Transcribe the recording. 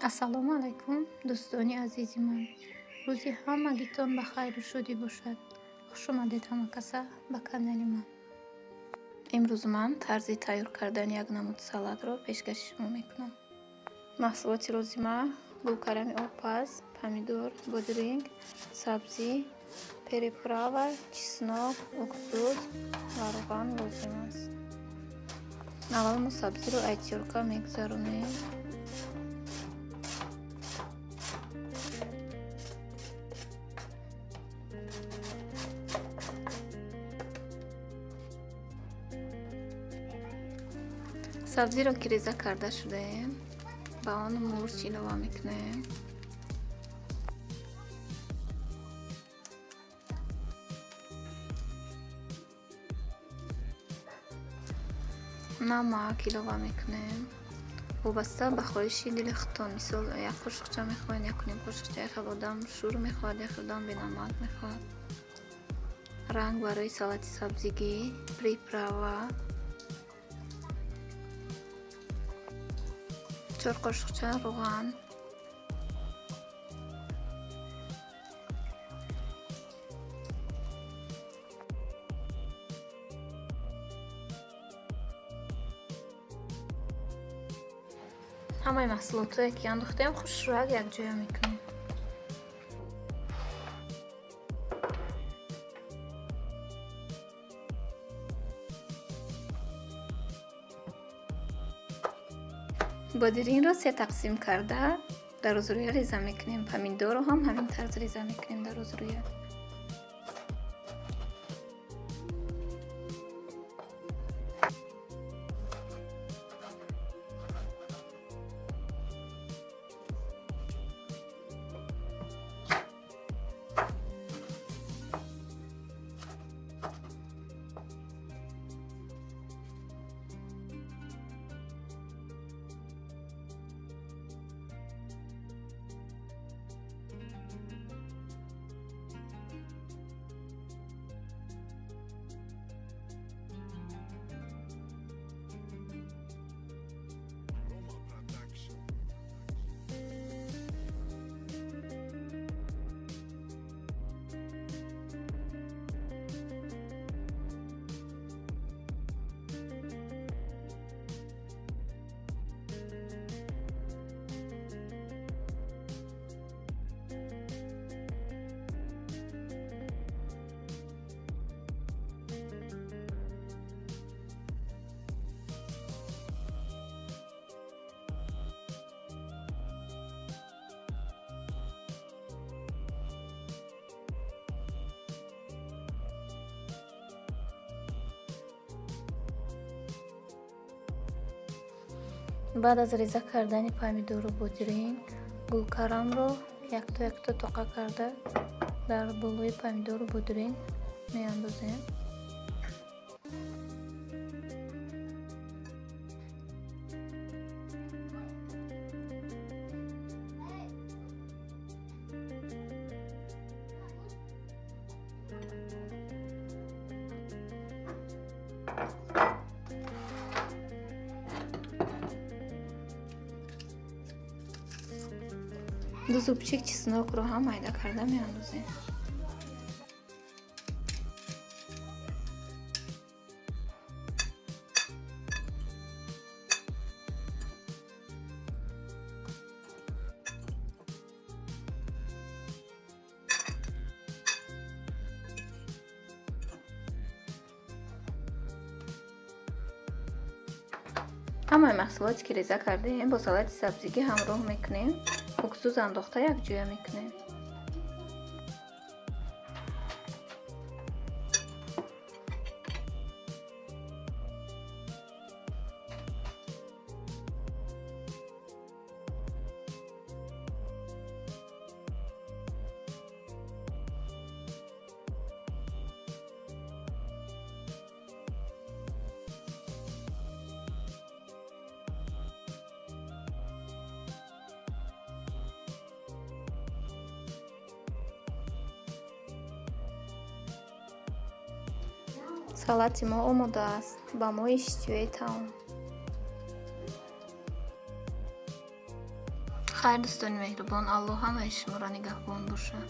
Ассалому алайкум, дӯстони азизи ман. Рӯзи ҳамагитон ба хайру шодӣ бошад. Хуш омадед ҳамакаса ба канали ман. Имрӯз ман тарзи тайёр кардани як намуд салатро пешкаши шумо мекунам. Маҳсулоти лозима: гулкарами обпаз, помидор, бодринг, сабзӣ, приправа, чеснок, уксус ва равған лозим аст. Аввал мо сабзиро аз тёрка мегузаронем. Сабзиро ки реза карда шудаем, ба он мурч илова мекунем. Намак илова мекунем. Вобаста ба хоҳиши дили худтон, мисол, як қошуқча мехоҳед, якуним қошуқча, як хел одам шӯр мехоҳад, як хел одам бенамак мехоҳад. Ранг барои салати сабзигӣ, приправа, 4 қошуқча равған. Ҳамаи маҳсулотое ки андохтем, хушрӯяк якҷоя мекунем. Бодирингро се тақсим карда дарозрӯя реза мекунем. Помидорро ҳам ҳамин тарз реза мекунем дарозрӯя. Roma Production. Баъд аз реза кардани помидору бодиринг, гулкарамро якто якто тоқа карда дар болои помидору бодиринг меандозем. Ду зубчик чеснокро ҳам майда карда меандозем. Ҳамаи маҳсулоте ки реза кардаем, бо салати сабзигӣ ҳамроҳ мекунем, уксус андохта якҷоя мекунем. Салати мо омода аст. Ба мо иштиҳои таом. Хайр, дӯстони меҳрубон, Аллоҳ ҳамаи шуморо нигаҳбон бошад.